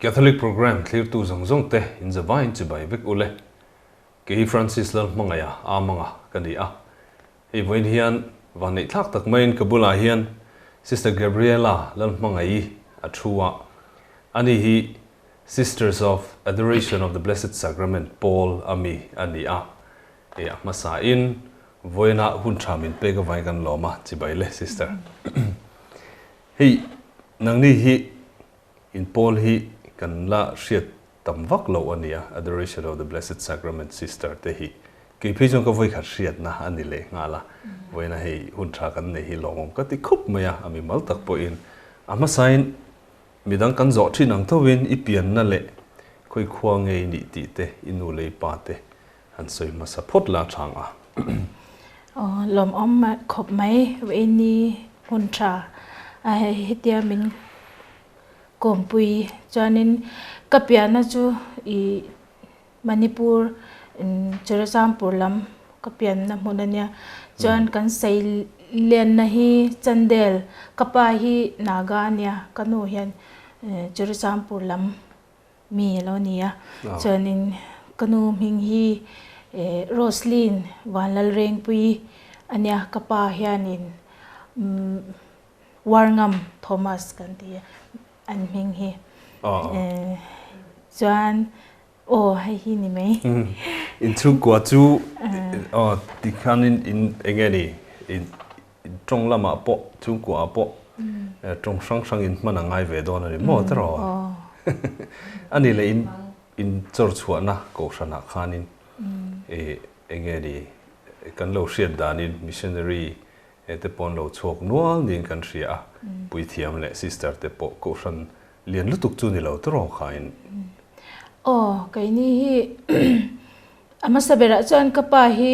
Catholic Programme thlirtu zawng zawng te in zavaiin chibai vek ule. Kei Francis Lalhmangaiha Amanga ka ni a. Hei vawiin hian vanneihthlak tak maiin ka bulah hian Sister Gabriela Lalhmangaii a thu a. Ani hi Sisters of Adoration of the Blessed Sacrament pawl a mi a ni a. Hei a hmasa in vawiinah hun tha min pek avangin kan lawm a, chibai le Sister. Hei nangni hi In pawl hi kan la hriat tam vak loh a nia, Adoration of the Blessed Sacrament Sister te hi kei phei chuan ka vawikhat hriatna a ni leh nghal a, vawiina hei hun tha kan nei hi lawmawm ka ti khup mai a, a mimal tak pawhin a hmasain midang kan zawh thin ang thovin i pianna leh khawi khua nge i nih tih te i nu leh i pa te han sawi hmasa phawt la chang a. Aw lawmawm khawp mai vawiini hun tha a hei hetia min kawmpui chuanin ka pianna chu ih Manipur Churachandpur lam ka pianna hmun a nia chuan kan sei lenna hi Chandel ka pa hi Naga a nia ka nu hian Churachandpur lam. Mi a lo ni a, chuanin ka nu hming hi Roslyn Vanlalrengpuii a nia, ka pa hianin Warngam Thomas kan ti a an hming hi. Chuan aw hei hi ni mai. Inchhungkua chu aw tikhanin in enge ni Tawng lamah pawh, chhungkuaah pawh tawng hrang hrang in hman a ngai ve dawn a ni maw tiraw? A ni leh in in chawr chhuahna kohhranah khanin eng nge ni kan lo hriat danin missionary te pawh an lo chhuak nual niin kan hria a, puithiam leh sister te pawh kohhran lian lutuk chu ni lo tiraw khain? Aw, keini hi a hmasa berah chuan ka pa hi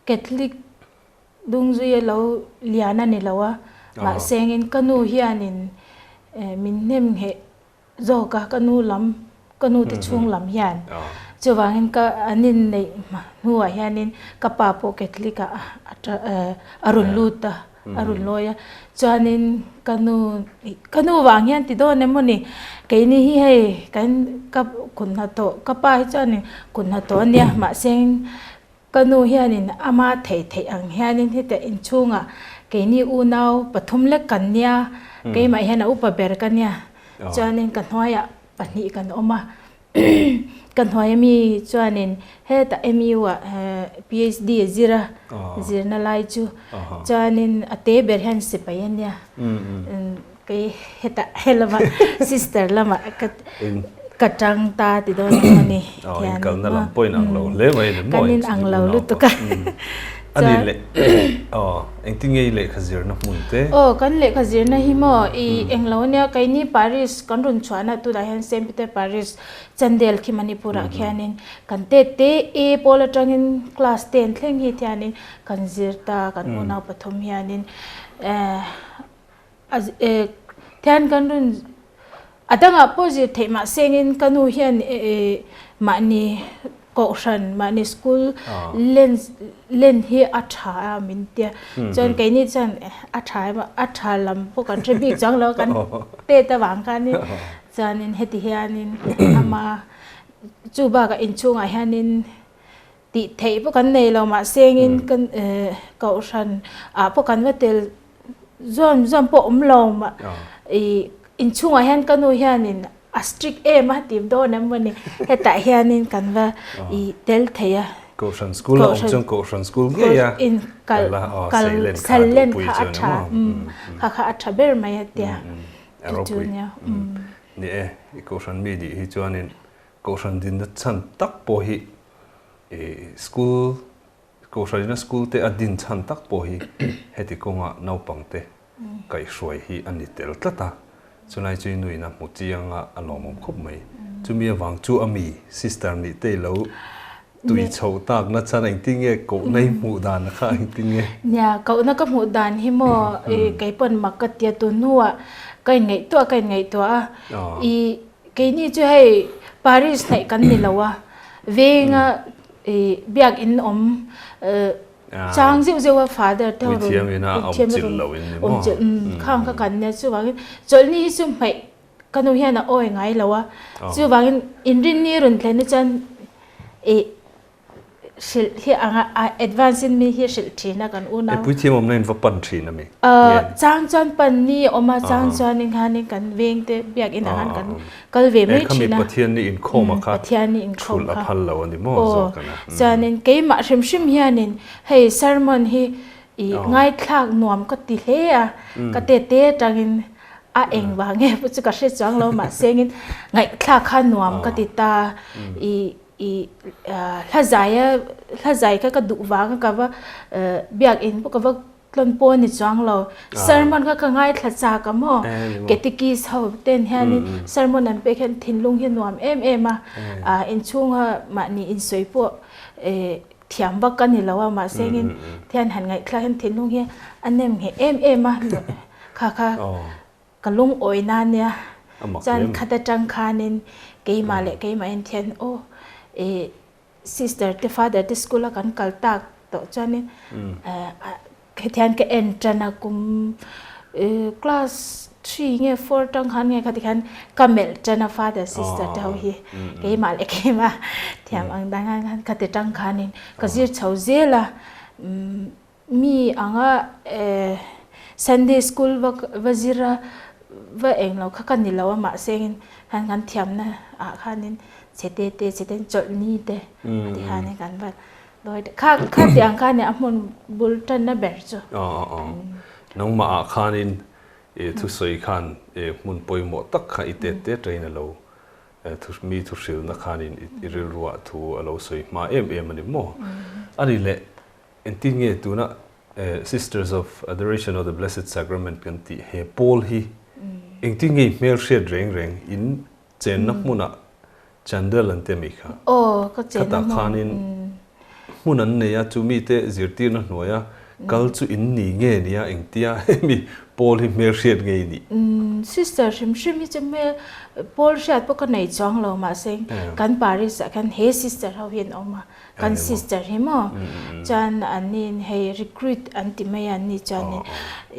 Catholic dungzui a lo lian a ni lo a, mahse engin ka nu hianin min hnem ngheh zawk a, ka nu lam, ka nu te chhung lam hian. Chuvangin ka an inneih hnuah hianin ka pa pawh Catholic ah a rawn lut a, a rawn lawi a. Chuanin ka nu, ka nu vang hian ti dawn em maw ni, keini hi hei kan ka kut hnathawh, ka pa hi chuanin kut hnathawh a nia, mahse Ka nu hianin ama theih theih ang hianin heta inchhungah keini unau pathum lek kan nia, keimah hian a upa ber ka nia, chuanin ka hnuaiah pahnih kan awm a, ka hnuai ami chuanin heta MU ah PhD a zir a, zirna lai chu, chuanin a te ber hian sipai a nia, kei heta helama sister lamah ka. Ka tang ta ti dawn ang a ni. Aw, in kalna lam pawh in ang lo hle mai ni maw? Kan in ang lo lutuk a. A ni leh, aw, engtin nge i lehkha zirna hmun te? Aw, kan lehkha zirna hi maw, i eng lo ania, keini Paris kan rawn chhuahna tunah hian Saint Peter Paris Chandel khi Manipur-ah khianin kan tet te A pawl atangin class ten thleng hi thianin kan zir ta, kan unau pathum hianin thian kan rawn A dangah pawh zir theih mah sengin ka nu hian mahni kohhran, mahni school len len hi a tha a min tia. Chuan keini chuan a tha emaw a tha lam pawh kan hre bik chuang lo kan tet avang khanin chuanin heti hianin ama chu bakah inchhungah hianin tih theih pawh kan nei lo mah sengin kan kohhran ah pawh kan va tel Zuam zuam pawh awm lo mah i inchhungah hian ka nu hianin a strict em a tih dawn em mawni hetah hianin kan va i tel thei a. Kohhran school a awm chuan Kohhran school ngei a in kal kal sal len kha a tha kha kha a tha ber mai a tia chu chu nia. Ni e i Kohhran mi nih hi chuanin Kohhran dinna chhan tak pawh hi i school Kohhranina school te a din chhan tak pawh hi heti kawnga naupangte kaihhruai hi a ni tel tlat a, chulai chu i nuin a hmu chiang a, a lawmawm khawp mai. Chumi avang chu a mi sister nih te i lo tui chhoh tak na chhan engtin nge kohna i hmuh dan kha engtin nge? Nia, kohna ka hmuh dan hi maw kei pawn mak ka tia tun hnuah ka inngaihtuah ka inngaihtuah a, i keini chu hei Paris hnaih kan ni lo a, venga I biakinn awm chang zeuh zeuh a father te ho rawn awm chilh lo in ni maw? Awm chilh khang kha kan nia chuvangin chawlhni hi chu hmaih Ka nu hian a awi ngai lo a, chuvangin inrinni rawn thlen hi chuan ih hrilh hi anga a advance in mi hi hrilh thin a kan unau. Pui thiam awmna in va pan thin a mi? Chang chuan pan ni a awm a, chang chuan in khanin kan veng te biakinn ah khan kan kal ve mai thin a. Khami Pathianni inkhawm a kha thulh a phal lo a ni maw zawk a na. Chuanin keimah hrim hrim hianin hei sermon hi ih ngaithlak nuam ka ti hle a, ka tete atangin A eng vang nge pawh chu ka hre chuang lo mahse engin ngaihthlak kha nuam ka ti ta i i hla zaia hla zai kha ka duh vang a ka va biakin pawh ka va tlawn pawh a ni chuang lo sermon kha ka ngaithla chak a maw catechies ho ten hianin sermon an pek hian thinlung hi nuam em em a inchhunga mahni insawi pawh Thiam vak ka ni lo a, mahse engin thian han ngaihthlak hian thinlung hi a nem ngheh em em a, kha kha ka lungawi na nia. Chuan khat atang khanin keimah leh keimahin thian aw i sister te father te school a kan kal tak tawh chuanin Hetiang ka en tan a kum class three nge four tang khan nge khati khan ka melh tan a father sister te ho hi keimah leh keimah thiam ang dan khan khan khati tang khanin ka zir chho zel a mi anga Sunday school va va zir a va eng lo kha ka ni lo a mahse engin khan kan thiamna ah khanin chhe te te chhe te chawlhni te khati khanin kan va Kha kha tih ang kha nia a hmun bul tanna ber chu. Aw aw nangmah ah khanin i thusawi khan i hmun pawimawh tak kha i tet tet reng a lo thu mi thuhrilna khanin i rilruah thu a lo sawi hma em em a ni maw? A ni leh engtin nge tuna Sisters of Adoration of the Blessed Sacrament kan tih he pawl hi engtin nge i hmelhriat reng reng in chenna hmunah Chandel an ti ami kha? Aw, ka chenna hmun. Khatah khanin hmun an nei a, chu mite zirtirna hnuaia kal chu in ni nge nia engtia hemi Paul hi hmel hriat nge i nih? Sister hrim hrim hi chu hmel Paul hriat pawh ka nei chuang lo mahse kan Paris ah khan he sister ho hi an awm a, kan sister hi maw chuan an niin hei recruit an ti mai a an ni chuanin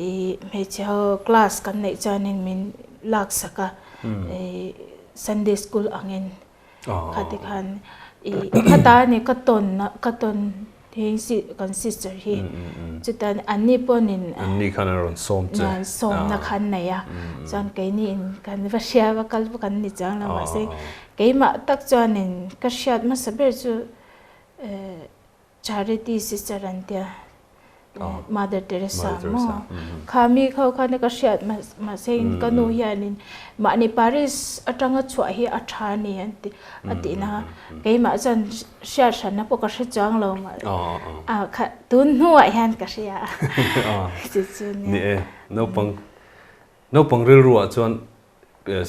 ih hmeichhe ho class kan neih chuanin min laksak a. Sunday school angin khati khan i khata ni ka tawn ka tawn hi kan sister hi chutan anni pawhin anni khan an rawn sawm che sawmna khan nei a chuan keini in kan va hria va kal va kan ni chuang lo mahse keimah tak chuanin ka hriat hmasa ber chu Charity sister an tia Mother Teresa maw kha mi kho khan ka hriat mahse in ka nu hianin mahni Paris atanga chhuah hi a tha a ni an ti a tih na keimah chuan hriat hranna pawh ka hre chuang lo a kha tun hnuah hian ka hria a chu chu nia. Ni e, naupang naupang rilruah chuan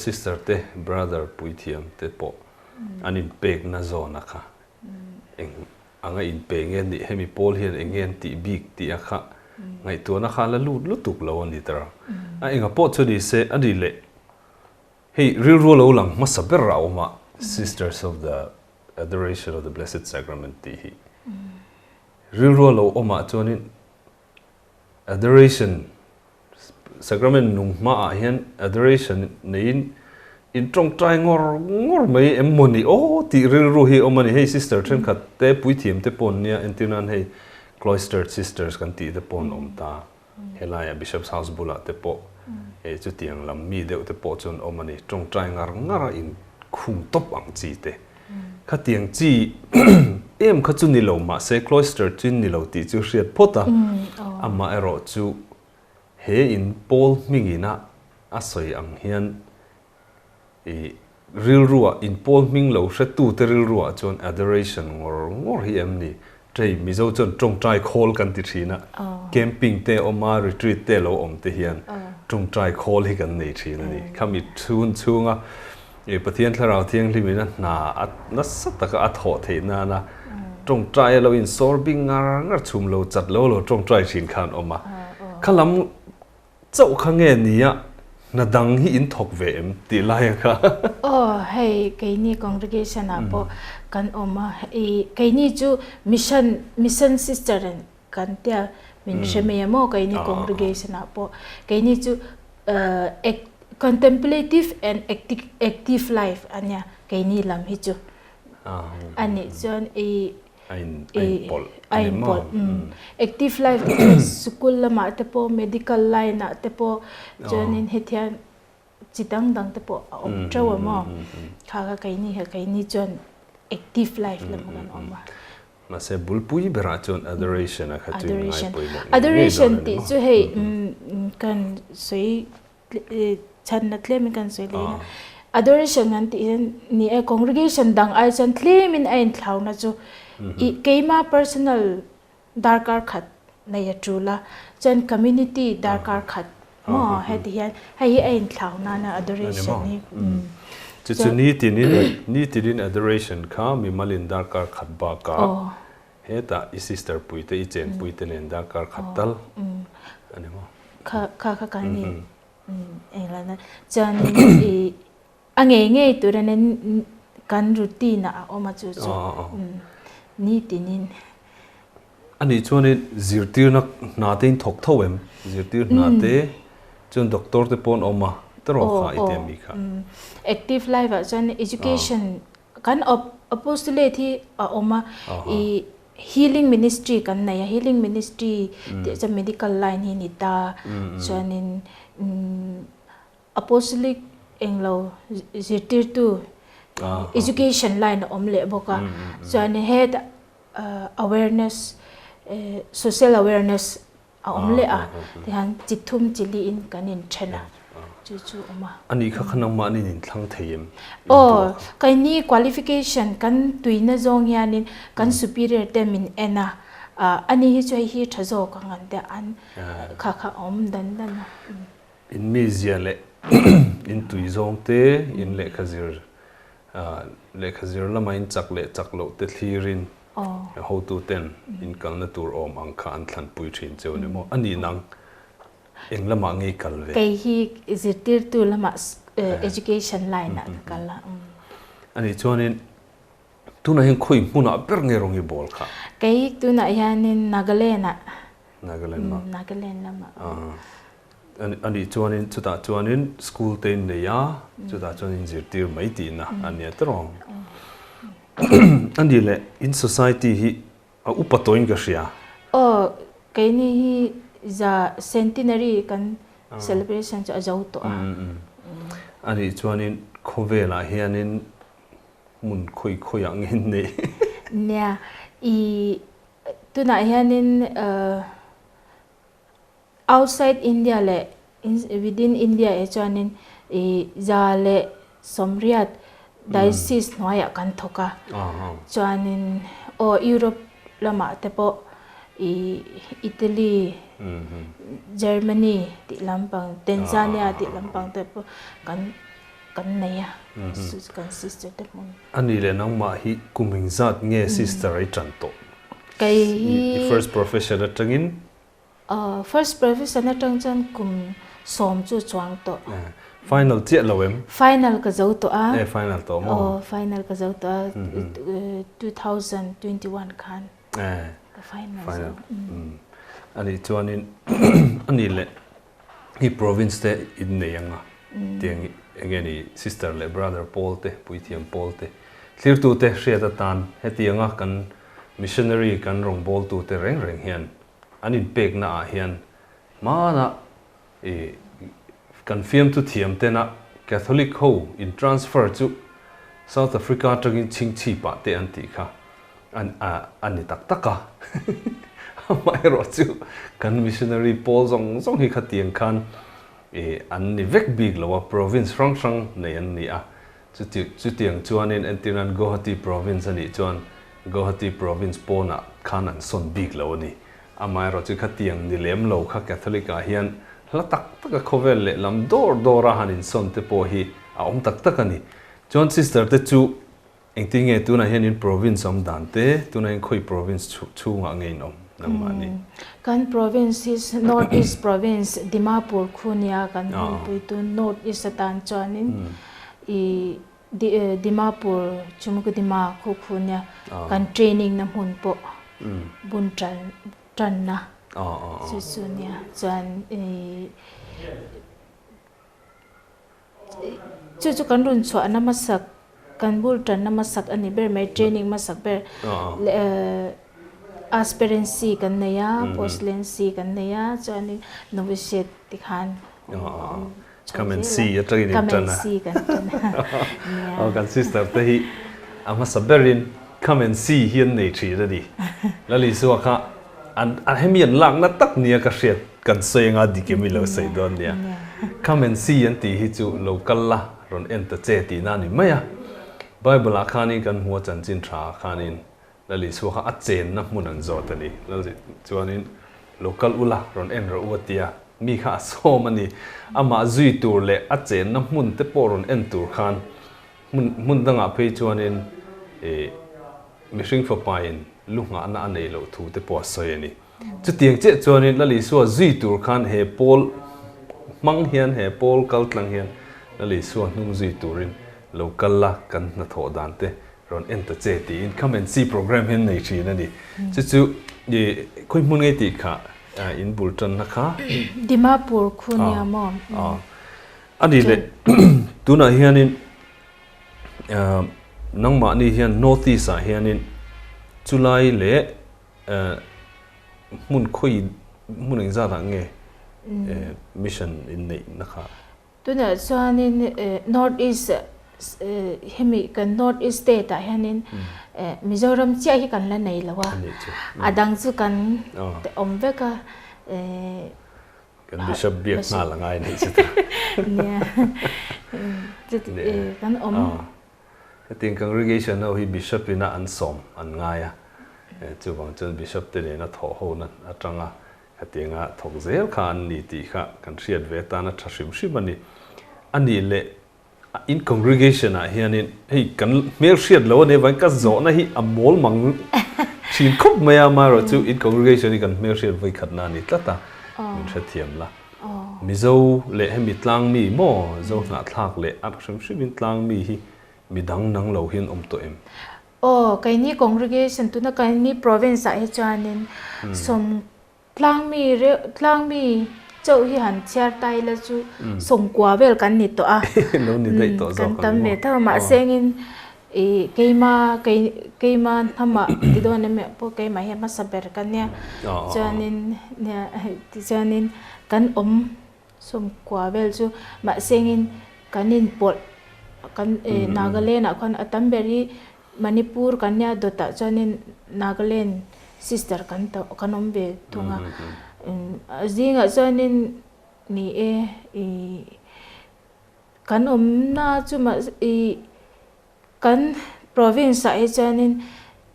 sister te brother puithiam te pawh an inpekna zawn a kha Eng anga inpe nge nih hemi pawl hian eng nge an tih bik tih a kha ngaihtuahna kha la lut lutuk lo a ni ta ra. A enga pawh chu ni se a ni leh hei rilru lo lang hmasa ber a awm a Sisters of the Adoration of the Blessed Sacrament tih hi rilru lo awmah chuanin Adoration Sacrament nung hmaah hian adoration neiin in tawngtai ngawr ngawr mai em maw ni aw tih rilru hi a awm a ni. Hei sister thenkhat te puithiam te pawh an nia entir nan hei cloistered sisters kan tih te pawh an awm ta. Helaiah Bishop's House bulah te pawh hei chutiang lam mi deuh te pawh chu an awm a ni. Tawngtai ngar ngar a in khung tawp ang chi te. Khatiang chi em kha chu ni lo mahse cloister chu ni lo tih chu hriat phawt a, amah erawh chu he in pawl hmingin a a sawi ang hian i rilruah in pawl hming lo hretute rilruah chuan adoration ngawr ngawr hi em ni? Ṭei Mizo chuan ṭawngṭai khawl kan ti ṭhin a, camping te awm a, retreat te lo awm te hian ṭawngṭai khawl hi kan nei ṭhin a ni. Khami chhun chhunga i Pathian Thlarau Thianghlimin a hna a nasa taka a thawh theih nana ṭawngṭai a lo insawr bing ngar ngar chhum lo chat lo lo ṭawngṭai ṭhin khan awm a. Kha lam Chauh kha nge nia hna dang hi in thawk ve em tih lai a kha. Aw hei keini congregation ah pawh kan awm a i keini chu mission mission sister in kan tia min hre mai a maw keini congregation ah pawh keini chu ek. Contemplative and active life a nia keini lam hi chu a nih chuan i A in a inpawlh a ni maw? Active life chu sikul lamah te pawh medical line ah te pawh chuanin hetiang chi dang dang te pawh a awm teuh a maw? Kha kha keini kha keini chuan active life lam kan awm a. Mahse bulpui berah chuan adoration a kha chu in ngai pawimawh ngei ngei dawn a ni maw? Adoration tih chu hei kan sawi chhanna tlemin kan sawi leh a, adoration kan tih hian ni e congregation dang ai chuan tlemin a inthlauna chu ih keima personal darkar khat nei a tul a, chuan community darkar khat maw heti hian hei hi a inthlau nana adoration hi. Chu chu nitinin nitinin adoration kha mimalin darkar khat bakah Hetah i sister puite i chenpuite nen darkar khat tal a ni maw? Kha kha kha kan ni engla chuan i a ngei ngei tur a nen kan routine ah a awm a chu chu nitinin. A nih chuanin zirtirna hna te in thawk tho em? Zirtir hna te chuan doctor te pawh an awm a, tawrh kha i ti a mi kha? Active life ah chuan education Kan apostolate hi a awm a, i healing ministry kan nei a, healing ministry tih chuan medical line hi ni ta, chuanin apostolic englo zirtirtu education line a awm leh bawk a, chuanin hetah awareness social awareness A awm leh a, tihian chi thum chi li in kan inthen a, chu chu awm a. A nih kha kha nangmah nin inthlang thei em? Aw, keini qualification kan tuina zawng hianin kan superior te min en a, ani hi chu hei hi tha zawk ang an tia, an kha kha a awm dan dan a. In mizia leh in tui zawng te, in lehkha zir, lehkha zir lama in chak leh chak loh te thlirin Hotuten inkalna tur awm ang kha an thlanpui thin cheu ni maw? A nih nang, eng lamah nge i kal ve? Kei hi zirtirtu lamah education line ah ka kal a. A nih chuanin tunah hian khawi hmunah ber nge rawng i bawl kha? Kei tunah hianin Nagaland ah. Nagaland lamah? Nagaland lamah. A nih chuanin chutah chuanin school te in nei a, chutah chuan in zirtir mai tihna a nia tawrh ang. A nih leh in society hi a upa tawhin ka hria. Aw, keini hi za centenary kan celebration chu a zo tawh a. A nih chuanin khawvelah hianin hmun khawi khawiah nge in neih? Nia, i tunah hianin Outside India leh within India eh chuanin ih 180 diocese hnuaiah kan thawk a, chuanin aw Europe lamah te pawh ih Italy, Germany tih lampang, Tanzania tih lampang te pawh kan kan nei a, kan sister te hmun. A nih leh nangmah hi kum engzat nge sister i tan tawh? Kei hi. I first profession atangin First profession atang chuan kum sawm chu chuang tawh. Final chiah lo em? Final ka zo tawh a. E final tawh maw? Aw final ka zo tawh a 2021 khan ka final zo. A nih chuanin a nih leh hi province te in nei anga tiang enge ni sister leh brother pawl te puithiam pawl te thlirtu te hriat atan hetianga kan missionary kan rawngbawltu te reng reng hian An inpekna ah hian hmana i kan fiamthu thiam tena Catholic ho in transfer chu South Africa atangin chhingchhip ah te an tih kha an a ni tak tak a. Amaherawh chu kan missionary pawl zawng zawng hi khatiang khan i an ni vek bik lo a, province hrang hrang nei an ni a. Chuti chutiang chuanin entirnan Guwahati province a nih chuan Guwahati province pawnah khan an sawn bik lo a ni. Amaherawh chu khatiang ni lem lo kha Catholic ah hian hla tak taka khawvel leh lam dawr dawra han insawn te pawh hi a awm tak tak a ni. Chuan sister te chu engtin nge tunah hian in province awm dan te, tunah hian khawi province chhungah nge in awm nangmah ni? Kan province hi North East province Dimapur khu nia kan hmunpui tu North East atan chuanin I Dimapur Chumukudima khu khu nia kan training na hmun pawh bun tan tanna chu chu nia chuan i Chu chu kan rawn chhuahna hmasak, kan bul tanna hmasak a ni ber mai, training hmasak ber. Aspirancy kan nei a, postlancy kan nei a, chuanin novitiate tikhan awm chho Come and see atangin in Come tan and a. see kan tan a. Nia. Aw kan sister te hi a hmasa berin come and see hi an nei thin a ni. Lalisua kha an hemi an lakna tak nia ka hriat kan sawi anga dik em i lo sawi dawn nia. Come and see an tih hi chu lo kal la rawn en ta che tihna a ni mai a. Bible ah khanin kan hmu a chanchin tha ah khanin Lalisua kha a chenna hmun an zawt a ni. Lal chuanin lo kal ula rawn en rawh u a ti a, mi kha a sawm a ni. Amah zui tur leh a chenna hmun te pawh rawn en tur khan hmun hmun dangah phei chuanin ih mihring fapain lu nghahna a neih loh thu te pawh a sawi a ni. Chutiang chiah chuanin Lalisua zui tur khan he pawl hmang hian he pawl kal tlang hian Lalisua hnung zui turin lo kal la kan hnathawh dan te Rawn en ta che tiin come and see program hian nei thin a ni. Chu chu i khawi hmun ngei tih kha in bul tanna kha. Dimapur khu nia maw? A ni le, tunah hianin nangmahni hian North East ah hianin chulai leh hmun khawi hmun engzat ah nge mission in neihna kha? Tunah chuanin North East hemi kan North East state ah hianin Mizoram chiah hi kan la nei lo a, a dang chu kan awm vek a. Kan Bishop biak nghal a ngai anih chu ta. Nia, kan awm. Hetiang congregation ho hi Bishop ina an sawm an ngai a, chuvang chuan Bishop te nena thawh hona atanga Hetianga thawk zel kha an ni tih kha kan hriat ve atan a tha hrim hrim a ni. A nih leh in congregation ah hianin hei kan hmel hriat lo a nia vangin ka zawhna hi a mawl mang thin khawp mai a, amaherawhchu in congregation hi kan hmel hriat vawikhatna a ni tlat a, min hrethiam la. Mizo leh hemi tlangmi maw Zo hnahthlak leh a hrim hrimin tlangmi hi midang nang lo hian awm tawh em? Aw, keini congregation tuna keini province ah hi chuanin sawm tlangmi reuh tlangmi chauh hi han chhiar ta ila chu sawmkua vel kan ni tawh a. Lo ni daih tawh zawk ang maw? Kan tam ve tho a, mahse engin ih keima kei keima hnamah ti dawn em pawh keimah hi a hmasa ber ka nia. Chuanin nia tichuanin kan awm Sawmkua vel chu mahse engin kan inpawlh kan eh Nagaland ah khuan a tam ber hi Manipur kan nia dawtah chuanin Nagaland sister kan ta kan awm ve thung a a zingah chuanin ni e ih kan awmna chu mah ih kan province ah hi chuanin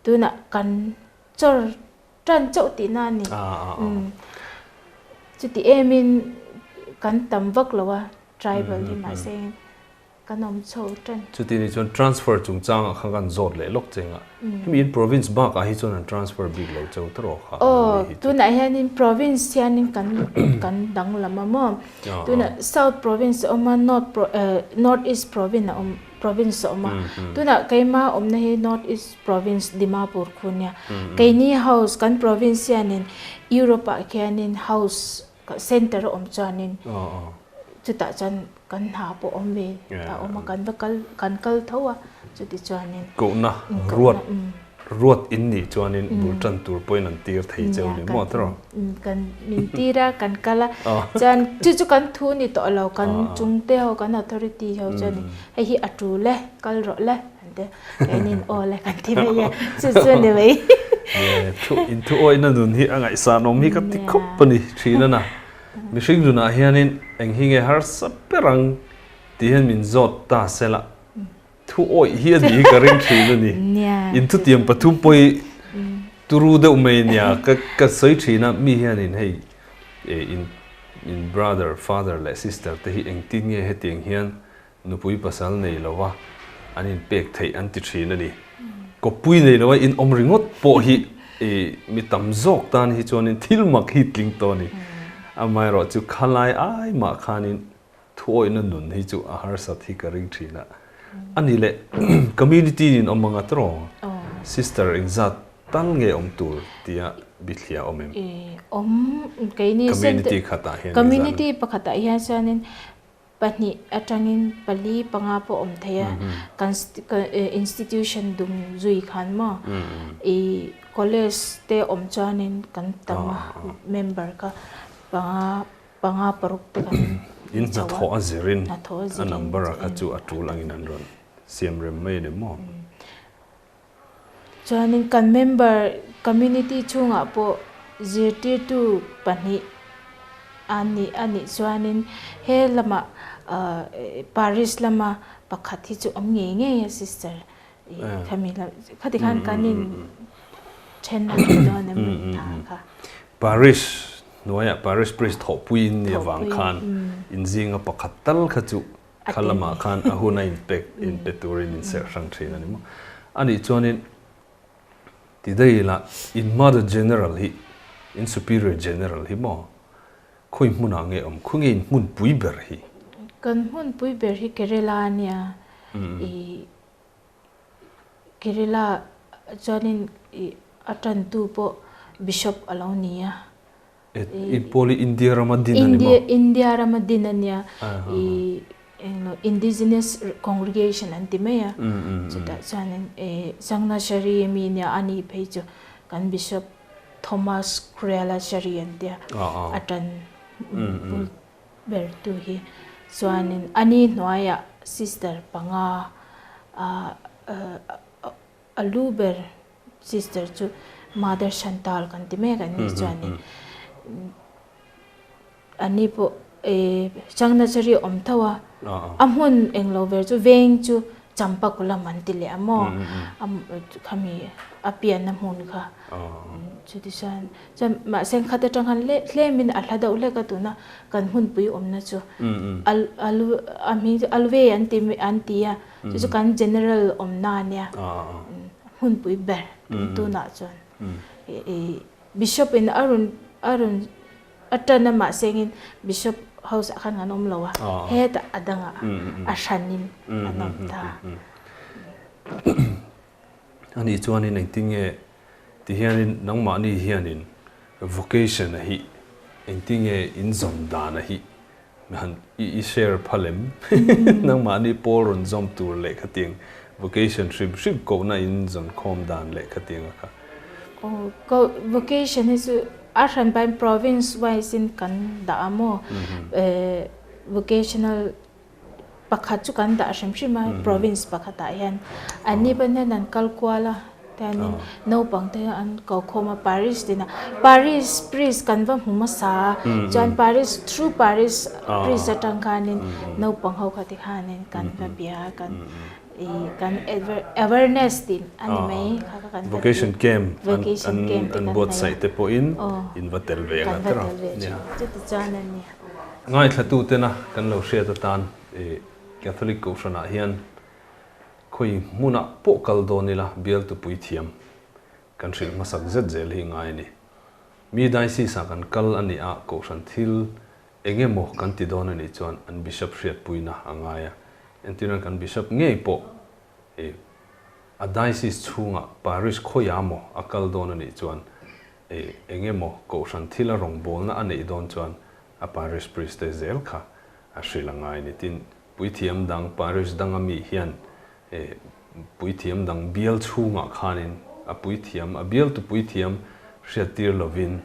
tunah kan chawr Tan chauh tihna a ni. Chuti emin kan tam vak lo a, tribal hi mahse kan awm chho tan. Chuti ni chuan transfer chungchangah khan kan zawt leh lawk cheng a, hemi in province bakah hi chuan an transfer bik lo cheu ta rawh kha. Aw, tunah hianin province hianin kan kan danglam a maw? Tunah south province a awm a, north north east province a awm. Province a awm a, tunah keima awmna hi North East Province Dimapur khu nia. Keini house kan province hianin Europe ah khianin house center a awm chuanin chutah chuan kan hna pawh awm ve a awm a, kan va kal kan kal tho a chuti chuanin. Kohna ruat Ruat in nih chuanin bul tan tur pawhin an tir thei cheu ni maw tawrh? Kan min tir a, kan kal a. Chuan chu chu kan thu ni tawh lo, kan chungte ho, kan authority ho chuan hei hi a tul e, kal rawh le an ti a, keinin aw le kan ti mai a, chu chu ni mai. Thu in thu awihna nun hi a ngaihsan awm hi ka ti khawp a ni thin a na. Mihring nunah hianin eng hi nge harsa ber ang tih hian min zawt ta sela. Thu awih hi a ni ka ring thin a ni. In thutiam pathum pawh hi turu deuh mai nia ka ka sawi thin a, mi hianin hei in in brother, father leh sister te hi engtin nge hetiang hian nupui pasal nei lova an inpek theih an ti thin a ni. Kawppui nei lova in awm ringawt pawh hi mi tam zawk tan hi chuanin thil mak hi tling tawh a ni. Amaherawhchu khalai ai mah khanin Thuawihna nun hi chu a harsat hi ka ring thin a. A ni leh community in awm anga tawrh aw. Sister engzat tal nge awm tur tia bithliah awm em? Awm keini Community khatah hian Community pakhatah hian chuanin Pahnih atangin pali panga pawh awm thei a, kan institution dum zui khan maw i college te awm chuanin kan tam a, member kha panga panga paruk te kan In hnathawh a zirin a number a kha chu a tul angin an rawn siam rem mai a ni maw? Chuanin kan member community chhungah pawh zirtirtu pahnih a nih a nih chuanin he lamah Paris lama pakhat hi chu awm ngei ngei a sister khami khati khan kan in then a ni dawn em ta kha. Paris hnuaiah Paris priest thawhpuiin ni avang khan inzinga pakhat tal kha chu Kha lamah khan a hun a inpek inpe turin in serh hrang thin a ni maw? A nih chuanin ti daih ila in Mother General hi, in Superior General hi maw? Khawi hmunah nge awm? Khawi nge in hmunpui ber hi? Kan hmunpui ber hi Kerala a nia. I Kerala chuanin i a tantu pawh Bishop a lo ni a. I pawl hi India rama din a ni maw? India rama din a nia. I englo indigenous congregation an ti mai a. Chutah chuanin Changnashari mi nia a ni phei chu kan Bishop Thomas Kriyalachari an tia a tan bul ber tu hi. Chuanin a ni hnuaiah sister panga a lu ber Sister chu Mother Chantal kan ti mek an nih chuan in an ni pawh eh Changnachari awm tho a, a hmun englo ber chu veng chu Champakulam an ti leh a maw khami a pianna hmun kha chuti chuan chuan mahse khat atang khan hlem in a hla deuh hlek a tuna kan hmunpui awmna chu a hming chu Alve an ti an ti a. Chu chu kan general awmna a nia, hmunpui ber tunah chuan Bishop in a rawn a rawn a tan a mahse engin Bishop house ah khan kan awm lo a, hetah a dangah a hranin an awm ta. Ani chuanin engtin nge tihianin nangmahni hianin vocation a hi engtin nge inzawm dan a hi Han i share phal em? Nangmahni pawl rawn zawm tur leh khatiang vocation hrim hrim kohna in zawn khawm dan leh khatiang a kha. Aw ko vocation hi chu a hran pahin province wise in kan dah a maw? Vocational pakhat chu kan dah hrim hrim a province pakhatah hian an ni pawn hian an kal kual a tianin naupang te an ko khawm a Paris tina Paris priest kan va hmu hmasa a chuan Paris through Paris priest atang khanin naupang ho kha tikhanin kan va bia a kan ih kan awareness tih a ni mai kha kha kan va ti Vocation camp an buatsaih te pawhin in va tel ve ang a tiraw nia chuti chuan a nia. Ngaithlatutena kan lo hriat atan Catholic Kohhranah hian khawi hmunah pawh kal dawn ila bialtu puithiam kan hrilh hmasak zet zel hi ngai a ni. Mi diocese-ah kan kal a nih a, Kohhran thil eng emaw kan ti dawn a nih chuan an Bishop hriatpuina a ngai a. Entirna kan Bishop ngei pawh a diocese chhungah parish khawiah maw a kal dawn a nih chuan eng emaw Kohhran thila rawngbawlna a neih dawn chuan a parish priest te zel kha a hrilh a ngai ni. Tin, puithiam dang, parish danga mi hian puithiam dang bial chhungah khanin a puithiam, a bialtu puithiam hriattir lovin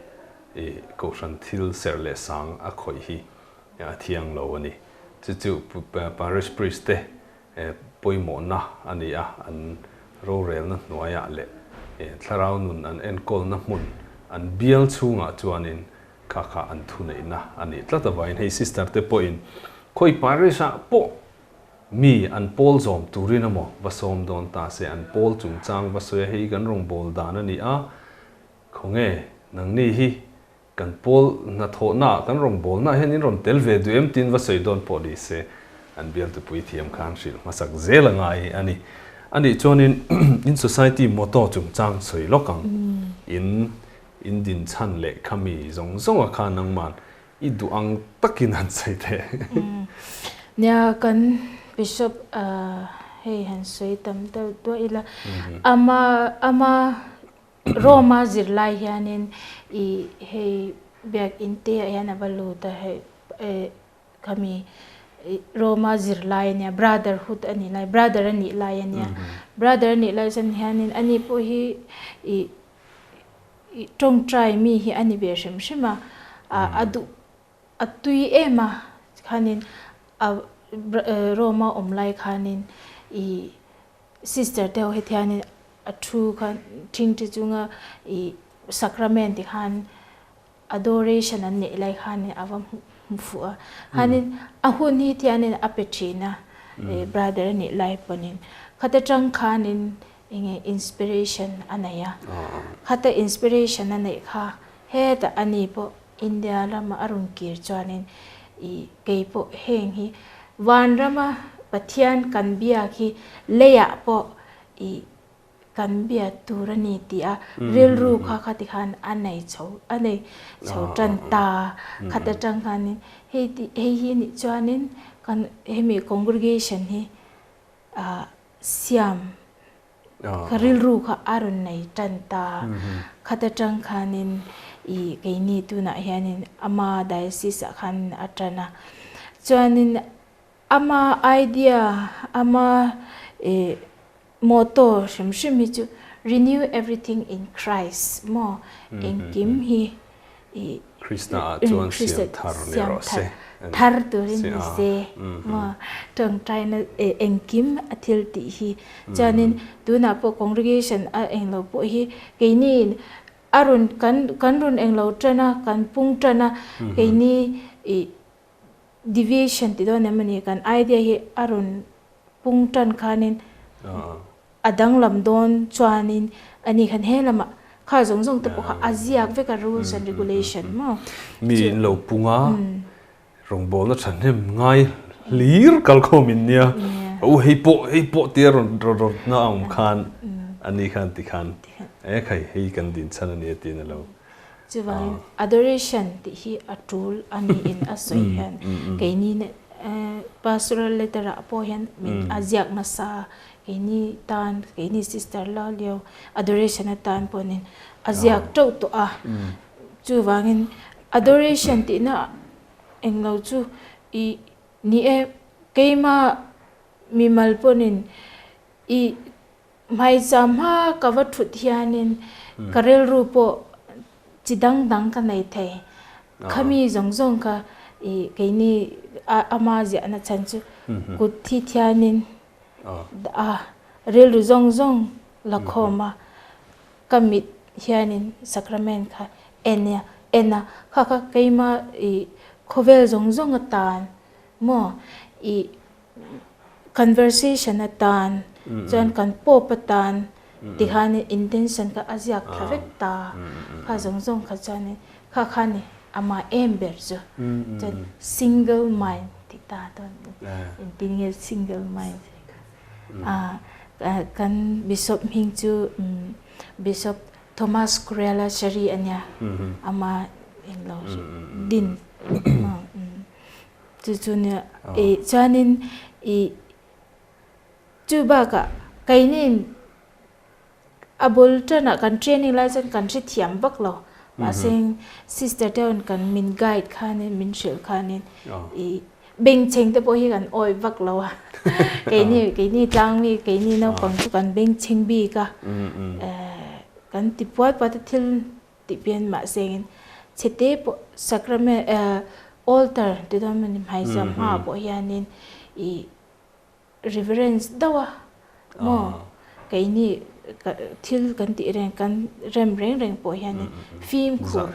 Kohhran thil serh leh sang a khawih hi a thiang lo a ni. Chu chu parish priest te pawimawhna a ni a, an rorelna hnuaiah leh thlarau nun an enkawlna hmun an bial chhungah chuanin Kha kha an thuneihna a nih tlat avangin hei sister te pawhin khawi parish ah pawh mi an pawl zawm turin emaw va sawm dawn ta se an pawl chungchang va sawi a hei kan rawngbâwl dan a ni a khawnge nangni hi kan pawl hnathawhna ah kan rawngbâwlna ah hian in rawn tel ve duh em tiin va sawi dawn pawh ni se an bialtupui thiam khan hrilh hmasak zel a ngai a ni. A nih chuanin in society motto chungchang sawi lawk ang in In din chhan leh kha mi zawng zawng a kha nangman i duh ang takin han sawi teh. Nia kan Bishop hei han sawi tam deuh duah ila ama ama Rome a zirlai hianin i hei biakin te ah hian a va lut a hei khami. Roma zirlai a nia, brotherhood a nih lai, brother a nih lai a nia. Brother a nih lai chuan hianin ani pawh hi ih ih tawngtai mi hi a ni ve hrim hrim a, a duh a tui em a khanin a Roma awm lai khanin ih sister te ho hi thianin a thu khan thingthi chunga ih sacrament ti khan Adoration an neih lai khanin a va hmu fuh a, khanin a hun hi thianin a pe thin a, brother a nih lai pawnin khata tang khanin enge inspiration a nei a, khata inspiration a neih kha hetah a ni pawh India rama a rawn kir chuanin ih kei pawh heng hi vanrama Pathian kan biak hi leiah pawh ih Kan biat tur a ni tih a rilru kha khati khan a nei chho a nei chho tan ta khat atang khanin hei tih hei hi nih chuanin kan hemi congregation hi ah siam ka rilru kha a rawn nei tan ta khat atang khanin ih keini tunah hianin ama diocese ah khan a tan a chuanin ama idea ama ih Motto hrim hrim hi chu Renew everything in Christ maw engkim hi i Krista ah chuan siam thar ni rawh se. Thar turin ni se maw tawngtaina engkim a thil tih hi chuanin tunah pawh congregation a englo pawh hi keini a rawn kan kan rawn englo tan a kan pung tan a keini i deviation ti dawn em ani kan idea hi a rawn pung tan khanin a danglam dawn chuanin ani khan he lamah kha zawng zawng te pawh kha a ziak vek a rules and regulation maw. Mi in lo pung a, rawngbawlna thahnem ngai hlir kalkhawm in nia, u hei pawh hei pawh tia rawn rawtna a awm khan ani khan tikhan e khai hei kan din chhan ania tiin a lo Chuvangin adoration tih hi a tul a niin a sawi hian keini pastoral letter ah pawh hian min a ziak nasa a, keini tan keini sister la lio adoration atan pawhin a ziak teuh tawh a, chuvangin adoration tihna englo chu ih ni e keima mimal pawhin ih Hmaicham hma ka va thut hianin ka rilru pawh chi dang dang ka nei thei. Khami zawng zawng kha ih keini ama ziahna chhan chu kut thi thianin a rilru zawng zawng la khawm a, ka mit hianin sacrament kha en a en a, kha kha keima ih khawvel zawng zawng atan maw ih Conversation atan chuan kan pawp atan tikhan intention kha a ziak thla vek ta kha zawng zawng kha chuanin kha kha ni amah em ber chu chuan single mind tih ta dawn engtin nge single mind a kan bishop hming chu bishop Thomas Kurela Chari ania ama englo din. Chu chu nia i chuanin i chu bakah keinin a bul tanah kan training lai chuan kan hre thiam vak lo mahse sister te hian kan min guide khanin min hrilh khanin i bengchheng te pawh hi kan awih vak lo a keini keini tlang mi keini naupang chu kan bengchheng bik a kan ti puat puat a thil Tih pian mahse in chhete pawh sacrament altar ti dawn mawni hmaiziah hmaah pawh hianin ih reverence deuh a maw keini thil kan tih reng kan rem reng reng pawh hianin fimkhur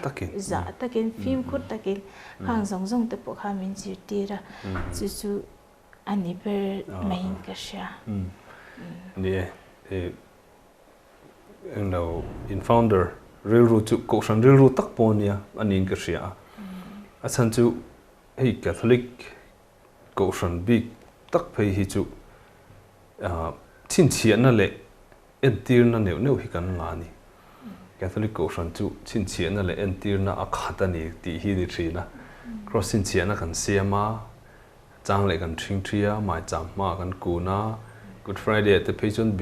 zah takin fimkhur takin khang zawng zawng te pawh kha min zirtir a chu chu a ni ber maiin ka hria. Ni e. Englo in founder rilru chu kohhran rilru tak pawh ania a niin ka hria a. A chhan chu hei Catholic kohhran bik tak phei hi chu chhinchhiahna leh entirna neuh neuh hi kan ngah a ni. Catholic kohhran chu chhinchhiahna leh entirna a khat a ni tih hi ni thin a. Cross chhinchhiahna kan siam a, Chang leh kan ṭhing ṭhi a, maicham hmaah kan kun a, Good Friday ah te phei chuan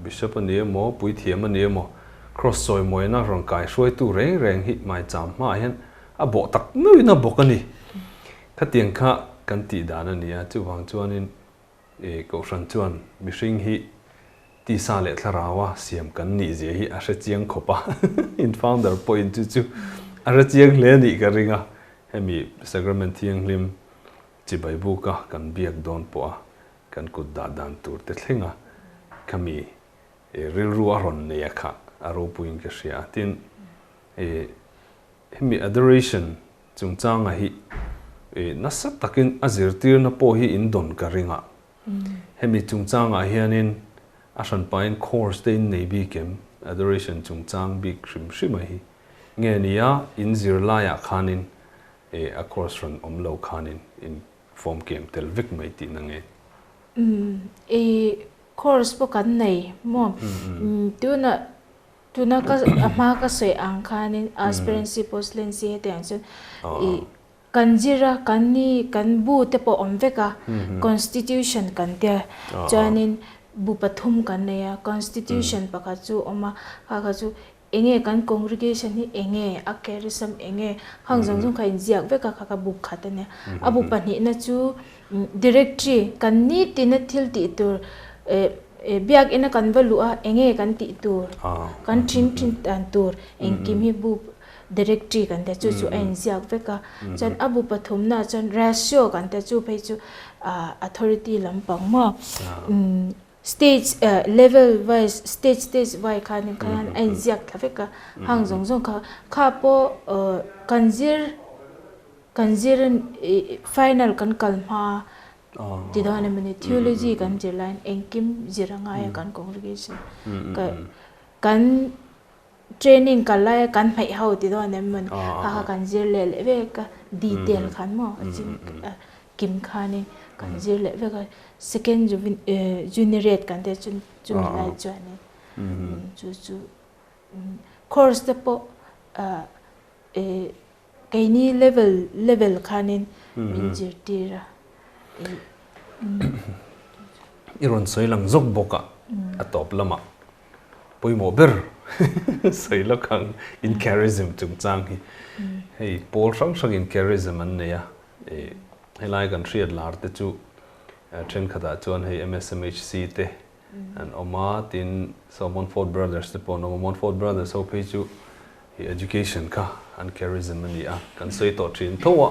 Bishop a ni emaw, Puithiam a ni emaw, Cross sawimawina rawn kai hruaitu reng reng hi maicham hmaah hian a bawh tak meuhin a bawk a ni. Khatiang kha kan tih dan a ni a, chuvang chuanin Kohhran chuan mihring hi tisa leh thlaraua siam kan nih zia hi a hre chiang khawp a, in founder pawhin chu chu a hre chiang hle a nih ka ring a, hemi Sacrament Thianghlim chibai buka kan biak dawn pawha kan kut dah dan tur te thlenga khami rilru a rawn nei a kha a ropuiin ka hria a, tin hemi adoration chungchanga hi nasa takin a zirtirna pawh hi in dawn ka ring a, hemi chungchangah hianin a hranpain course te in nei bik em adoration chungchang bik hrim hrim a hi nge nia in zirlaiah khanin a course rawn awm lo khanin in form kem tel vek mai tihna nge? Umm i course pawh kan nei maw? Tuna tuna ka a hma ka sawi ang khanin aspirancy postlancy hetiang chuan i kan zir a kan ni kan bu te pawh awm vek a constitution kan tia chuanin bu pathum kan nei a constitution pakhat chu awm a kha kha chu Enge kan congregation hi enge a charism enge hang zawng zawng kha inziak vek a kha kha bu khat a nia. A bu pahnihna chu directory kan nitina thil tih tur biakina kan va luh a enge kan tih tur kan thin thin dan tur engkim hi bu directory kan tia chu chu a inziak vek a. Chuan a bu pathumna chuan ratio kan tia chu phei chu authority lampang maw. Stage level wise stage stage wise khan khan a inziak thla vek a, hang zawng zawng kha kha pawh kan zir kan zir final kan kal hma ti dawn emaw ni theology kan zir laiin engkim zir a ngai a kan congregation ka kan training kal laia kan hmeih ho ti dawn em mawni kha kha kan zir leh leh vek a detail khan maw a ching kim khanin kan zir leh vek a second juniorate kan tia chu chumi lai chuanin chu chu course te pawh keini level level khanin min zirtir a. I rawn sawi lang zawk bawk a a tawp lamah. Pawimawh ber sawi lawk ang in charism chungchang hi. Hei pawl hrang hrang in charism an nei a, helai kan hriat lar te chu thenkhatah chuan hei MSMHC te an awm a, tin saw Montfort Brothers te pawh an awm a, Montfort Brothers ho phei chu hei education kha an charism a ni a, kan sawi tawh thin tho a,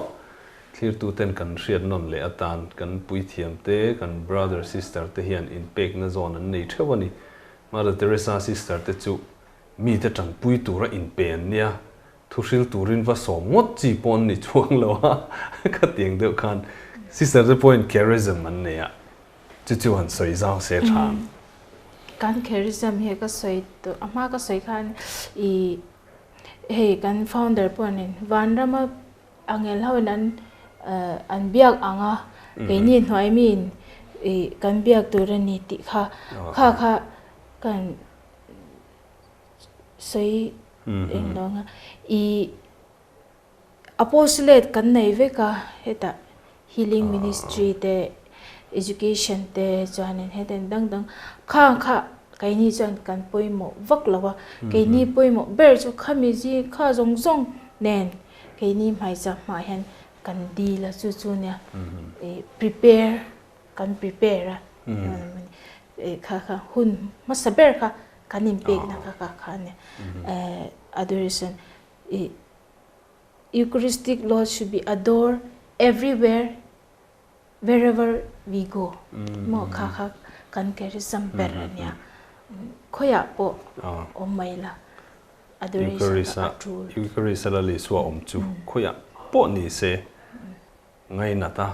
thlirtu ten kan hriat nawn leh atan kan puithiam te, kan brother sister te hian inpekna zawn an nei theuh a ni. Mother Teresa sister te chu mite tanpui tura inpe an nia, thuhril turin va sawm ngawt chi pawh an ni chuang lo a, khatiang deuh khan sister te pawhin charism an nei a, chu chu han sawi zau se tha ang. Kan charism hi ka sawi tawh, a hma ka sawi khan i hei kan founder pawhin vanrama Angel ho in an an biak ang a, keini hnuai miin ih kan biak tur a ni tih kha kha kha kan sawi eng lo ang a, ih apostolate kan nei vek a hetah healing ministry te education te chuanin hetiang dang dang khang kha keini chuan kan pawimawh vak lo a, keini pawimawh ber chu khami zing kha zawng zawng nen Keini hmaichak hmah hian kan dil a chu chu nia ih prepare kan prepare a ih kha kha hun hmasa ber kha kan inpekna kha kha kha ania adoration ih Eucharistic Lord should be adored everywhere wherever we go maw kha kha kan charism ber ania khawiah pawh awm mai la adoration kha a tul. Eucharist a Lal Isua awm chu khawiah pawh ni se ngainata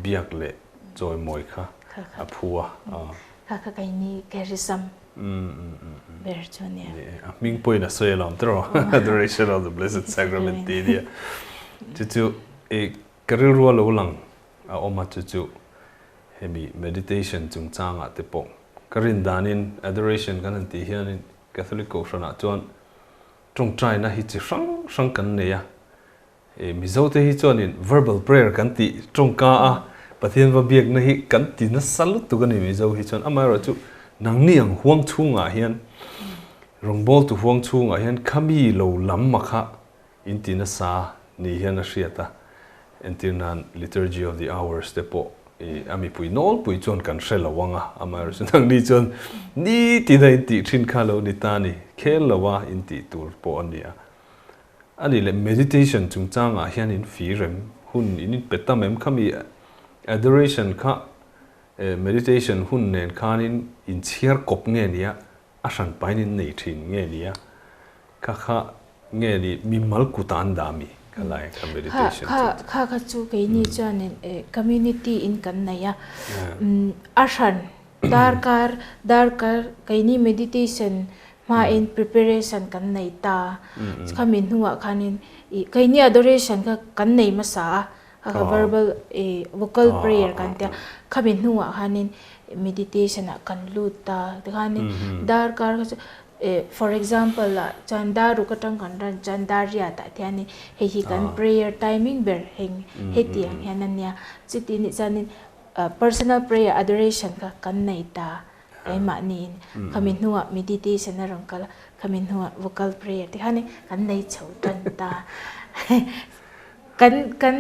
biak leh chawimawi kha a phu a. Kha kha keini charism ber chu ania. A hming pawhin a sawi alawm tiraw Adoration of the Blessed Sacrament tih ania. Chu chu Ka rilru a lo lang a awm a chu chu hemi meditation chungchangah te pawh ka rin danin adoration kan han tih hianin Catholic Kohhranah chuan tawngtaina hi chi hrang hrang kan nei a, e Mizo te hi chuanin verbal prayer kan tih tawngka a Pathian va biakna hi kan ti nasa lutuk a ni Mizo hi chuan amaherawh chu nangni ang huang chhungah hian rawngbawltu huang chhungah hian khami lo lam a kha In ti nasa ni hian a hriat a. Entir nan Liturgy of the Hours te pawh i a mipui nawlpui chuan kan hre lo ang a, amaherawhchu nangni chuan nitin a intih thin kha lo ni ta ni, khel lo a intih tur pawh a ni a. A nih leh meditation chungchangah hian in firem hun in inpe tam em khami adoration kha meditation hun nen khanin inchhiar kawp nge nia a hran pain in nei thin nge nia kha kha nge ni mimal kuta an dah mi kha lai kha meditation chu. Kha kha chu keini chuanin community in kan nei a, a hran darkar darkar keini meditation hmain preparation kan nei ta, khami hnuah khanin keini adoration kha kan nei hmasa a, Kha kha verbal vocal prayer kan tia khami hnuah khanin meditation ah kan lut ta tikhanin darkar kha chu for example ah chuan dar ruk atang kan ran chuan dar riat ah hianin hei hi kan prayer timing ber heng hetiang hian a nia chuti nih chuanin personal prayer adoration kha kan nei ta keimahniin khami hnuah meditation a rawn kal a khami hnuah vocal prayer tikhanin kan nei chho tan ta. Kan kan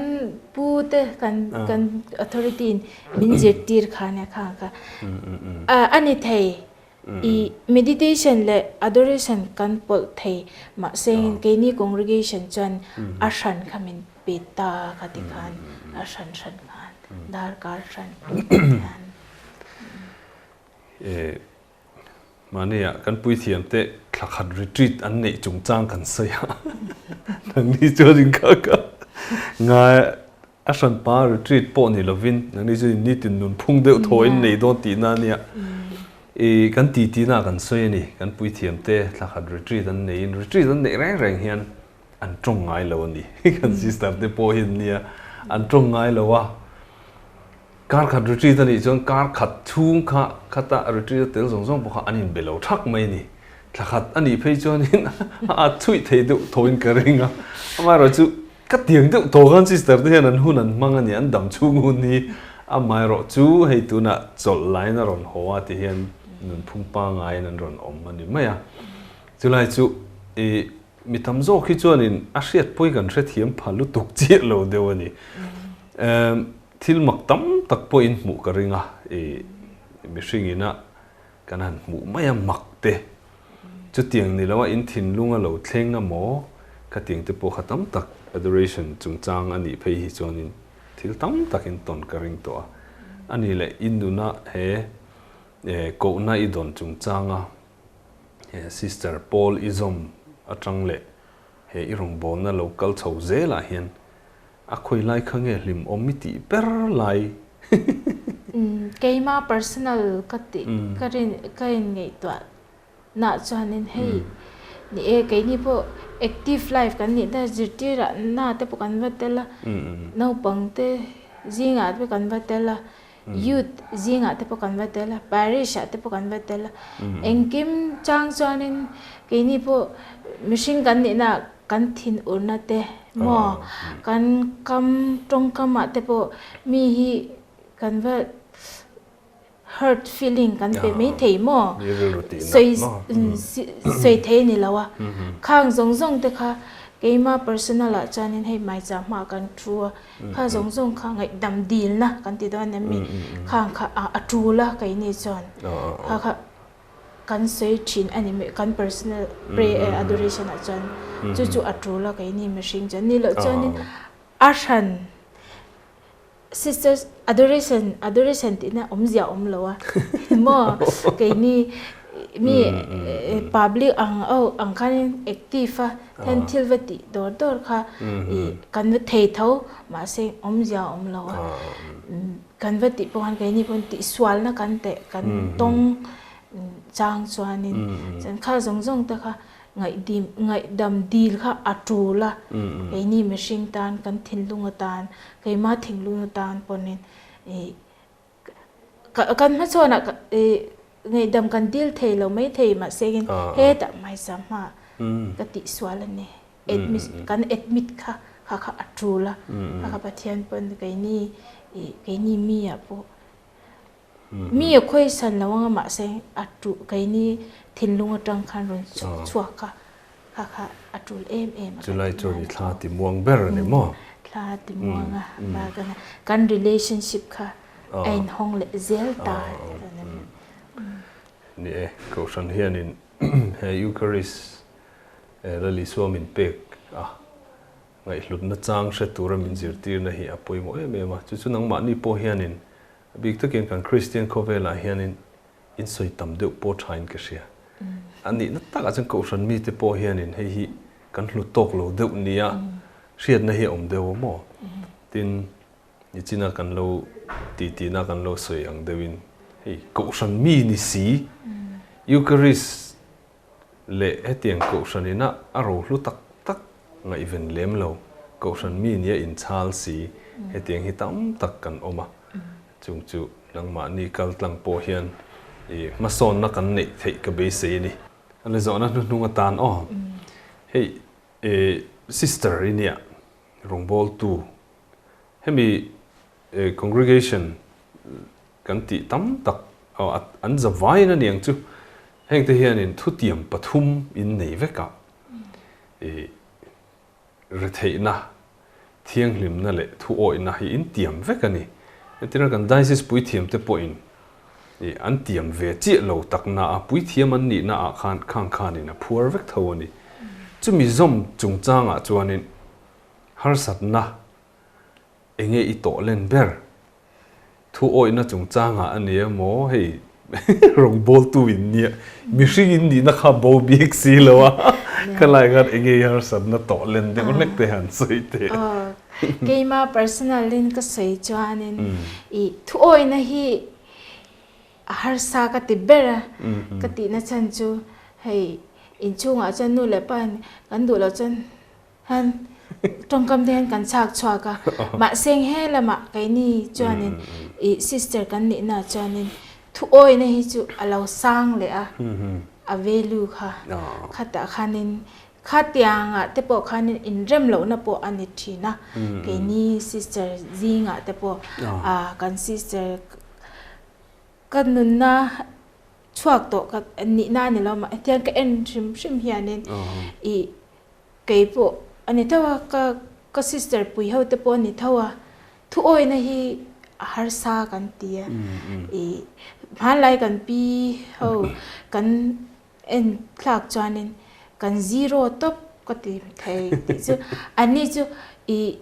pu te kan kan authority in min zirtir kha nia kha kha a ni thei i meditation leh adoration kan pawlh thei mahse keini congregation chuan a hran kha min pe ta kha ti khan a hran hran khan darkar hran hian. Mahnia kan puithiamte thla khat retreat an neih chungchang kan sawi a, nangni chuan in kha kha ngai a hranpa retreat pawh ni lovin nangni chuan in nitin nun phung deuh thaw in nei dawn tihna a nia. I kan titi na kan sawi a ni, kan puithiamte thla khat retreat an neiin retreat an neih reng reng hian an tawng ngai lo a ni. Kan sister te pawh hi an nia, an tawng ngai lo a. Kar khat retreat a nih chuan kar khat chhung kha khata retreat a tel zawng zawng pawh kha an inbe lo thak mai a ni. Thla khat a nih phei chuanin a at chhuih thei deuh thawin ka ring a. Amaherawhchu ka tiang deuh tawh khan sister te hian an hun an hmang a ni, an dam chhung hun hi amaherawhchu hei tunah chawlh laiin a rawn haw a ti hian nunphung pangaiin an rawn awm a ni mai a. Chulai chu i mi tam zawk hi chuanin a hriatpui kan hrethiam pha lutuk chiah lo deuh a ni. Thil mak tam tak pawhin hmuh ka ring a, i mihring ina kan han hmuh mai a mak te. Chutiang ni loa in thinlung a lo thleng a maw? Khatiang te pawh kha tam tak adoration chungchang a nih phei hi chuanin thil tam tak in tawn ka ring tawh a. A nih leh i nuna he kohna i dawn chungchanga he Sister Paul i zawm atang leh he i rawngbawlna lo kal chho zelah hian A khawi lai kha nge hlim awm i tih ber lai? Umm keima personal ka tih ka rin ka in ngaihtuah nah chuanin hei ni e keini pawh active life kan nih na zirtir ah na te pawh kan va tel a naupang te zingah te pawh kan va tel a youth zingah te pawh kan va tel a parish ah te pawh kan va tel a engkim chang chuanin keini pawh mihring kan nih nah Kan thin urna te maw kan kam tawngkam ah te pawh mi hi kan va hurt feeling kan pe mai thei maw sawi sawi thei a ni lo a khang zawng zawng te kha keima personal ah chuanin hei hmaichah hmaah kan thu a kha zawng zawng kha ngaihdam dilna kan ti dawn em mi khang kha a tul a keini chuan kha kha Kan sawi thin a ni mai, kan personal prayer adoration ah chuan chu chu a tul a keini mihring chuan ni loh chuanin a hran sisters adoration adoration tihna awmzia a awm lo a maw keini mi public ang oh ang khanin active a then thil va tih dawr dawr kha ih kan va thei tho mahse awmzia a awm lo a. Kan va tih pawh khan keini pawn tihsualna kan teh kan tawng chang chuanin chuan kha zawng zawng te kha ngaihdim ngaihdam dil kha a tul a, keini mihring tan kan thinlung atan keima thinlung atan pawnin ih kan hmachhawnah ih ngaihdam kan dil thei lo maithei mahse in hetah hmaisa hma ka tihsual a ni. Admit kan admit kha kha kha a tul a kha kha Pathian pawn keini ih keini mi ah pawh mi a khawisan lo anga mahse a tu keini thinlung atang khan rawn chhuak kha kha kha a tul em em a Chulai chuan i thla ti muang ber a ni maw? Thla ti muang a bak a kan relationship kha a inhawng leh zel ta Ni e, Kohhran hianin he Eucharist Lal Isua min pek a ngaihhlutna chang hre tura min zirtirna hi a pawimawh em em a. Chu chu nangmahni pawh hianin a bik takin kan Kristian khawvelah hianin in sawi tam deuh pawh thain ka hria. A nihna takah chuan Kohhran mite pawh hianin hei hi kan hlu tawk lo deuh nia hriatna hi a awm deuh a maw? Tin, nichina kan lo titina kan lo sawi ang deuhin hei Kohhran mi ni si, Eucharist leh hetiang Kohhran ina a rohlu tak tak ngaihven lem lo, Kohhran mi nia inchhal si hetiang hi tam tak kan awm a. Chung chu nangmahni kal tlang pawh hian i hmasawnna kan neih theih ka beisei a ni. A la zawhna hnuhnung atan aw. Hei i sister i nia rawngbawltu hemi congregation kan tih tam tak aw an za vaiin a niang chu hengte hianin thutiam pathum in nei vek a i Retheihna, thianghlimna leh thuawihna hi in tiam vek a ni. Entirna kan Diocese puithiamte pawhin ih an tiam ve chiah lo takna a, puithiam an nihna ah khan khang khanin a phuar vek tho a ni. Chumi zawm chungchangah chuanin harsatna enge i tawh len ber? Thuawihna chungchangah a ni emaw hei rawngbawltu in nia mihring in nihna kha bo bik si lo a khalai khan enge i harsatna tawh len deuh hlek te han sawi teh. Aw keima personal in ka sawi chuanin i thuawihna hi a harsa ka ti ber a ka tihna chhan chu hei inchhungah chuan nu leh pa in kan duh loh chuan Han tawngkam te hian kan chhak chhuak a, mahse he lamah keini chuanin ih sister kan nihna chuanin thuawina hi chu a lo sang leh a, a value kha khatah khanin khatiangah te pawh khanin inrem lohna pawh a ni thin a, keini sister zingah te pawh ah kan sister ka nunna chhuak tawh ka nihna a ni lo mah hetiang ka en hrim hrim hianin ih Kei pawh a ni tho a, ka ka sister pui ho te pawh a ni tho a, thuawihna hi a harsa kan ti a, ih hmanlai kan pi ho kan en thlak chuanin kan zero tawp ka ti thei tih chu anni chu ih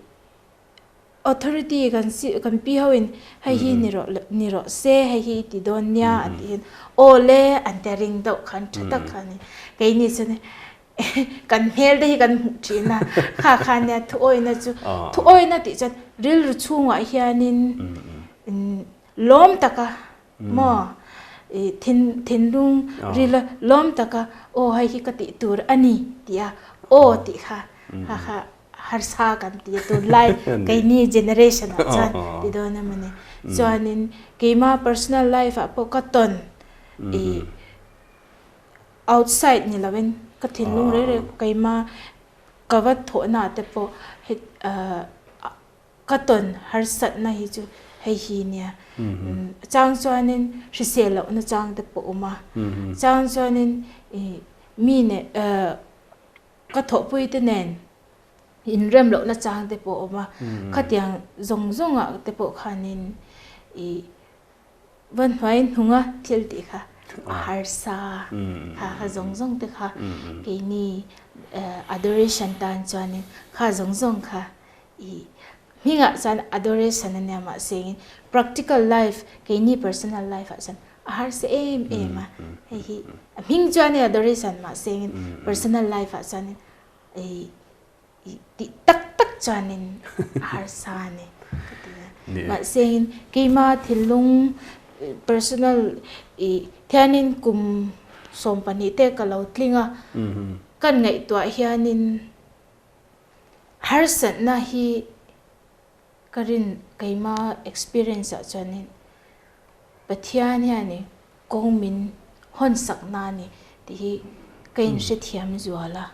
Authority kan si kan pi ho in hei hi ni rawh ni rawh se hei hi i ti dawn nia an tih hian aw le an ti a ring deuh khan tha tak kha a ni. Keini chuan kan hmel te hi kan hmuh thin a kha kha nia thuawihna chu thuawihna tih chuan rilru chhungah hianin lawm taka maw i thin thinlung rila lawm taka aw hei hi ka tih tur a ni tih a aw tih kha kha kha harsa kan ti a tunlai keini generation ah chuan ti dawn emaw ni chuanin keima personal life ah pawh ka tawn ih outside ni lovin ka thinlung reng reng keima ka va thawhna ah te pawh het ah ka tawn harsatna hi chu hei hi nia chang chuanin hrisel lohna chang te pawh awm a chang chuanin ih mi neh ah Ka thawhpui te nen inrem lohna chang te pawh a awm a, khatiang zawng zawngah te pawh khanin ih va hnuai hnunga thil tih kha a harsa kha kha zawng zawng te kha keini adoration tan chuanin kha zawng zawng kha ih hmingah chuan adoration a nia mahse practical life keini personal life ah chuan A harsa em em a, hei hi a hming chuan hei adoration mahse engin personal life ah chuanin ei tih tak tak chuanin a harsa a ni ka ti a. Mahse engin keima thinlung personal ih thianin kum 12 te ka lo tling a, kan ngaihtuah hianin harsatna hi Ka rin keima experience ah chuanin Pathian hianin kawng min hawn sak na a ni tih hi ka inhrethiam zual a.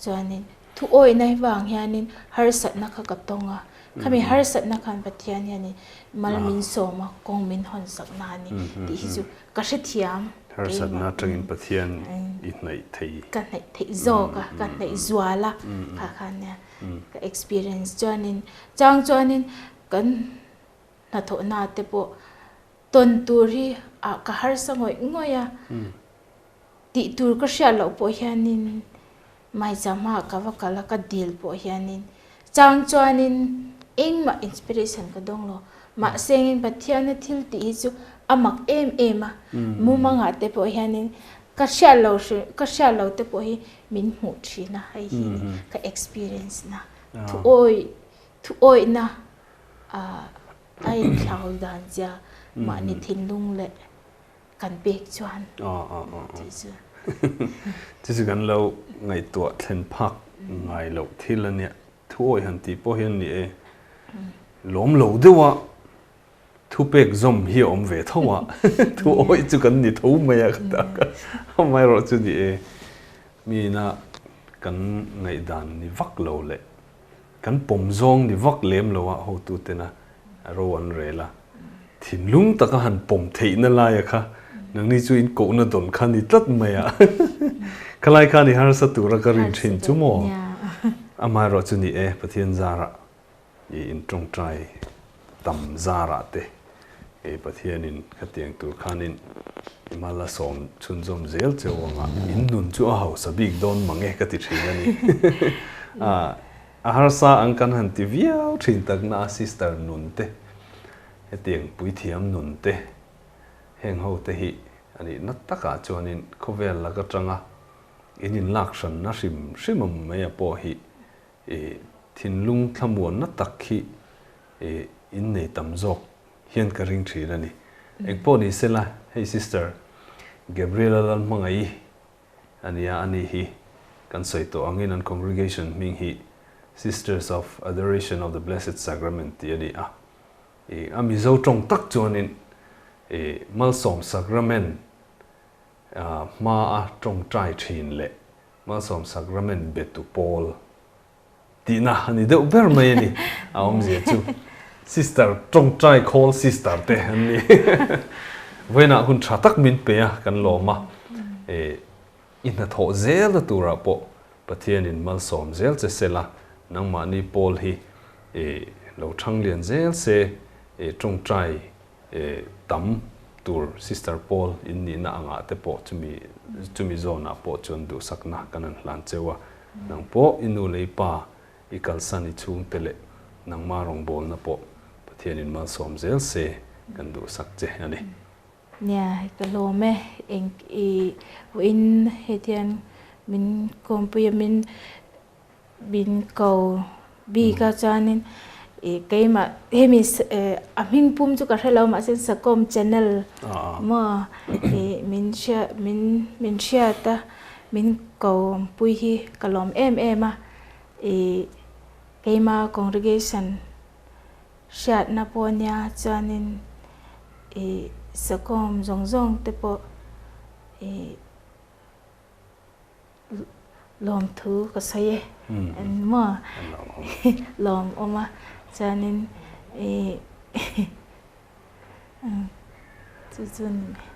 Chuanin thu awihna hi vang hianin harsatna kha ka tawng a, khami harsatna khan Pathian hianin mal min sawm a, kawng min hawn sak na a ni tih hi chu ka hrethiam. Harsatna atangin Pathian i hnaih thei. Ka hnaih theih zawk a, ka hnaih zual a kha kha nia. Ka experience chuanin chang chuanin kan hnathawhna te pawh tawn tur hi ah ka harsa ngawih ngawih a, tih tur ka hriat loh pawh hianin maicham ah ka va kal a ka dil pawh hianin chang chuanin engmah inspiration ka dawng lo. Mahse engin Pathiana thil tih hi chu a mak em em a, mumangah te pawh hianin ka hriat lo ka hriat lo te pawh hi min hmuh thin a, hei hi ka experience na thu awi thu awihna ah a inthlau dan zia mahni thinlung leh kan pek chuan tih chu. Chu chu kan lo ngaihtuah thlen phak ngai loh thil a nia. Thu awih han tih pawh hian ni e, lawm lo deuh a thu pek zawm hi a awm ve tho a, thu awih chu kan ni tho mai a ka tak a, amaherawh chu ni e, mi ina kan ngaihdan ni vak lo leh kan pawm zawng ni vak lem lo a hotutena ro an rel a, thinlung taka han pawm theihna laia kha nangni chu in kohna dawn kha ni tlat mai a, khalai khan i harsa tura ka rin thin chu maw? Amaherawh chu ni e, Pathian zarah i in tawngtai tam zarah te hei Pathianin khatiang tur khanin i mal a sawm chhunzawm zel cheu anga in nun chu a hausa bik dawn mang e ka ti thin a ni. A harsa ang kan han ti viau thin takna a sister nun te, hetiang puithiam nun te, heng ho te hi a nihna takah chuanin khawvel lak atanga in inlak hranna hrim hrim ang mai a pawh hi i thinlung thlamuanna tak hi i innei tam zawk hian ka ring thin a ni. Engpawh ni sela hei sister Gabriela Lalhmangaih A nia, ani hi kan sawi tawh angin an congregation hming hi Sisters of Adoration of the Blessed Sacrament tih a ni a. I a Mizo tawng tak chuanin i Malsawm Sacrament hma a tawngtai thin leh Malsawm Sacrament betu pawl Tihna a ni deuh ber mai a ni. A awmzia chu Sister tawngtai khawl sister te an ni. Vawiinah hun tha tak min pe a, kan lawm a. I hnathawh zelna turah pawh Pathianin malsawm zel che sela, nangmahni pawl hi lo thang lian zel se, tawngtai tam tur Sister pawl in nihna angah te pawh chumi chumi zawnah pawh chuan duhsakna kan han hlan cheu a. Nang pawh i nu leh i pa i kalsan i chhungte leh nangma rawngbawlna pawh Pathianin malsawm zel se kan duhsak che a ni. Nia, ka lawm e. Eng i vawiin hetiang min kawmpui a min Min ko bik a chuanin ih keimah hemi a hming pum chu ka hre lo mahse Sakawm channel maw ih min hria min min hriat a min ko pui hi ka lawm em em a ih keima congregation hriatna pawh ania chuanin ih Sakawm zawng zawng te pawh ih. Lawmthu ka sawi e an maw lawmawm a chuanin ih chu chu ni mai.